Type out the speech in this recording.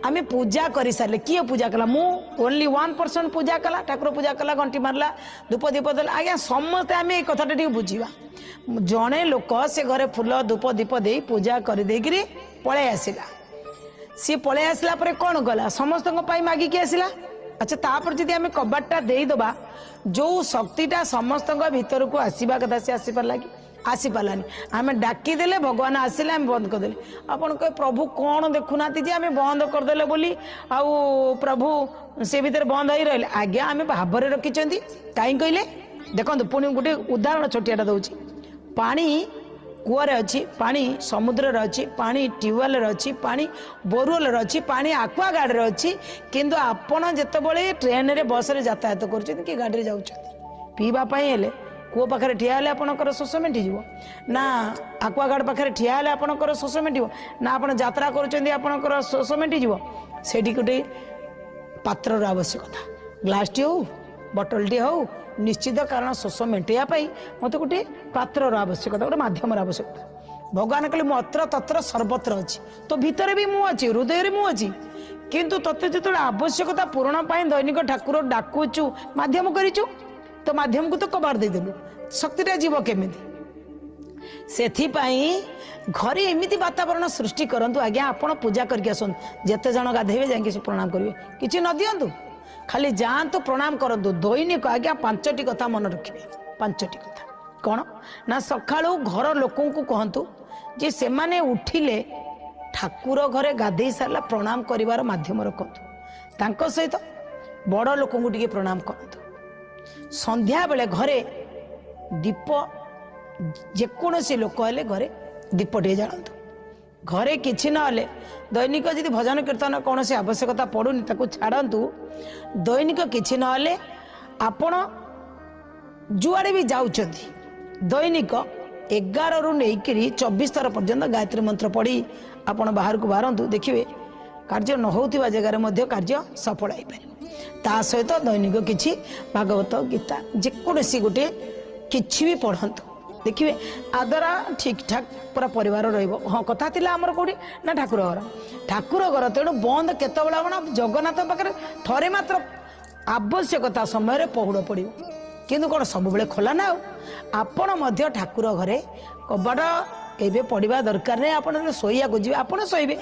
ଆମେ ପୂଜା କରିସାରିଲେ, କିଏ ପୂଜା କଲା? ମୁଁ ଓନ୍ଲି ୱାନ୍ ପରସନ୍ ପୂଜା କଲା, ଠାକୁର ପୂଜା କଲା, ଘଣ୍ଟି ମାରିଲା, ଧୂପ ଦୀପ ଦେଲା। ଆଜ୍ଞା ସମସ୍ତେ ଆମେ ଏଇ କଥାଟା ଟିକେ ବୁଝିବା। ଜଣେ ଲୋକ ସେ ଘରେ ଫୁଲ ଧୂପ ଦୀପ ଦେଇ ପୂଜା କରିଦେଇକିରି ପଳେଇ ଆସିଲା। ସିଏ ପଳେଇ ଆସିଲା ପରେ କ'ଣ କଲା? ସମସ୍ତଙ୍କ ପାଇଁ ମାଗିକି ଆସିଲା। ଆଚ୍ଛା, ତାପରେ ଯଦି ଆମେ କବାଟଟା ଦେଇଦେବା, ଯୋଉ ଶକ୍ତିଟା ସମସ୍ତଙ୍କ ଭିତରକୁ ଆସିବା କଥା ସେ ଆସିପାରିଲା କି? ଆସିପାରିଲାନି। ଆମେ ଡାକିଦେଲେ, ଭଗବାନ ଆସିଲେ, ଆମେ ବନ୍ଦ କରିଦେଲେ। ଆପଣ କହିବେ, ପ୍ରଭୁ କ'ଣ ଦେଖୁନାହାନ୍ତି ଯେ ଆମେ ବନ୍ଦ କରିଦେଲେ ବୋଲି ଆଉ ପ୍ରଭୁ ସେ ଭିତରେ ବନ୍ଦ ହେଇ ରହିଲେ? ଆଜ୍ଞା, ଆମେ ଭାବରେ ରଖିଛନ୍ତି। କାହିଁ କହିଲେ ଦେଖନ୍ତୁ, ପୁଣି ଗୋଟେ ଉଦାହରଣ ଛୋଟିଆଟା ଦେଉଛି। ପାଣି କୂଅରେ ଅଛି, ପାଣି ସମୁଦ୍ରରେ ଅଛି, ପାଣି ଟ୍ୟୁବୱେଲ୍ରେ ଅଛି, ପାଣି ବୋରୱେଲ୍ରେ ଅଛି, ପାଣି ଆକ୍ୱାଗାର୍ଡ଼ରେ ଅଛି। କିନ୍ତୁ ଆପଣ ଯେତେବେଳେ ଟ୍ରେନରେ ବସ୍ରେ ଯାତାୟାତ କରୁଛନ୍ତି କି ଗାଡ଼ିରେ ଯାଉଛନ୍ତି, ପିଇବା ପାଇଁ ହେଲେ କୂଅ ପାଖରେ ଠିଆ ହେଲେ ଆପଣଙ୍କର ଶୋଷ ମେଣ୍ଟିଯିବ ନା? ଆକ୍ୱାଗାର୍ଡ଼ ପାଖରେ ଠିଆ ହେଲେ ଆପଣଙ୍କର ଶୋଷ ମେଣ୍ଟିବ ନା? ଆପଣ ଯାତ୍ରା କରୁଛନ୍ତି, ଆପଣଙ୍କର ଶୋଷ ମେଣ୍ଟିଯିବ? ସେଇଠି ଗୋଟେ ପାତ୍ରର ଆବଶ୍ୟକତା, ଗ୍ଲାସଟି ହଉ, ବଟଲଟି ହଉ ନିଶ୍ଚିତ। କାରଣ ଶୋଷ ମେଣ୍ଟେଇବା ପାଇଁ ମୋତେ ଗୋଟିଏ ପାତ୍ରର ଆବଶ୍ୟକତା, ଗୋଟେ ମାଧ୍ୟମର ଆବଶ୍ୟକତା। ଭଗବାନ କହିଲେ, ମୁଁ ଅତ୍ର ତତ୍ର ସର୍ବତ୍ର ଅଛି, ତୋ ଭିତରେ ବି ମୁଁ ଅଛି, ହୃଦୟରେ ମୁଁ ଅଛି। କିନ୍ତୁ ତୋତେ ଯେତେବେଳେ ଆବଶ୍ୟକତା ପୂରଣ ପାଇଁ ଦୈନିକ ଠାକୁର ଡାକୁଛୁ, ମାଧ୍ୟମ କରିଛୁ, ତ ମାଧ୍ୟମକୁ ତ କବାଟ ଦେଇଦେଲୁ, ଶକ୍ତିଟା ଯିବ କେମିତି? ସେଥିପାଇଁ ଘରେ ଏମିତି ବାତାବରଣ ସୃଷ୍ଟି କରନ୍ତୁ ଆଜ୍ଞା, ଆପଣ ପୂଜା କରିକି ଆସନ୍ତୁ, ଯେତେ ଜଣ ଗାଧେଇବେ ଯାଇକି ସେ ପ୍ରଣାମ କରିବେ। କିଛି ନ ଦିଅନ୍ତୁ, ଖାଲି ଯାଆନ୍ତୁ, ପ୍ରଣାମ କରନ୍ତୁ। ଦୈନିକ ଆଜ୍ଞା 5ଟି କଥା ମନେ ରଖିବେ। 5ଟି କଥା କ'ଣ ନା, ସକାଳୁ ଘର ଲୋକଙ୍କୁ କହନ୍ତୁ ଯେ ସେମାନେ ଉଠିଲେ ଠାକୁର ଘରେ ଗାଧେଇ ସାରିଲା ପ୍ରଣାମ କରିବାର ମାଧ୍ୟମ ରଖନ୍ତୁ। ତାଙ୍କ ସହିତ ବଡ଼ ଲୋକଙ୍କୁ ଟିକେ ପ୍ରଣାମ କରନ୍ତୁ। ସନ୍ଧ୍ୟାବେଳେ ଘରେ ଦୀପ, ଯେକୌଣସି ଲୋକ ହେଲେ ଘରେ ଦୀପଟିଏ ଜାଳନ୍ତୁ। ଘରେ କିଛି ନହେଲେ ଦୈନିକ ଯଦି ଭଜନ କୀର୍ତ୍ତନ କୌଣସି ଆବଶ୍ୟକତା ପଡ଼ୁନି, ତାକୁ ଛାଡ଼ନ୍ତୁ। ଦୈନିକ କିଛି ନହେଲେ ଆପଣ ଯୁଆଡ଼େ ବି ଯାଉଛନ୍ତି, ଦୈନିକ 11ରୁ ନେଇକରି 24 ଥର ପର୍ଯ୍ୟନ୍ତ ଗାୟତ୍ରୀ ମନ୍ତ୍ର ପଢ଼ି ଆପଣ ବାହାରକୁ ବାହାରନ୍ତୁ। ଦେଖିବେ କାର୍ଯ୍ୟ ନ ହେଉଥିବା ଜାଗାରେ ମଧ୍ୟ କାର୍ଯ୍ୟ ସଫଳ ହେଇପାରିବ। ତା ସହିତ ଦୈନିକ କିଛି ଭାଗବତ, ଗୀତା, ଯେକୌଣସି ଗୋଟିଏ କିଛି ବି ପଢ଼ନ୍ତୁ। ଦେଖିବେ ଆଦ୍ୱାରା ଠିକ୍ ଠାକ୍ ପୁରା ପରିବାର ରହିବ। ହଁ, କଥା ଥିଲା ଆମର କେଉଁଠି ନା ଠାକୁର ଘର। ଠାକୁର ଘର ତେଣୁ ବନ୍ଦ କେତେବେଳେ ହେବ ନା, ଜଗନ୍ନାଥ ପାଖରେ ଥରେ ମାତ୍ର ଆବଶ୍ୟକତା ସମୟରେ ପହୁଡ଼ ପଡ଼ିବ। କିନ୍ତୁ କ'ଣ ସବୁବେଳେ ଖୋଲା ନା? ଆଉ ଆପଣ ମଧ୍ୟ ଠାକୁର ଘରେ କବାଟ ଏବେ ପଡ଼ିବା ଦରକାର ନାହିଁ। ଆପଣ ଯେତେବେଳେ ଶୋଇବାକୁ ଯିବେ, ଆପଣ ଶୋଇବେ।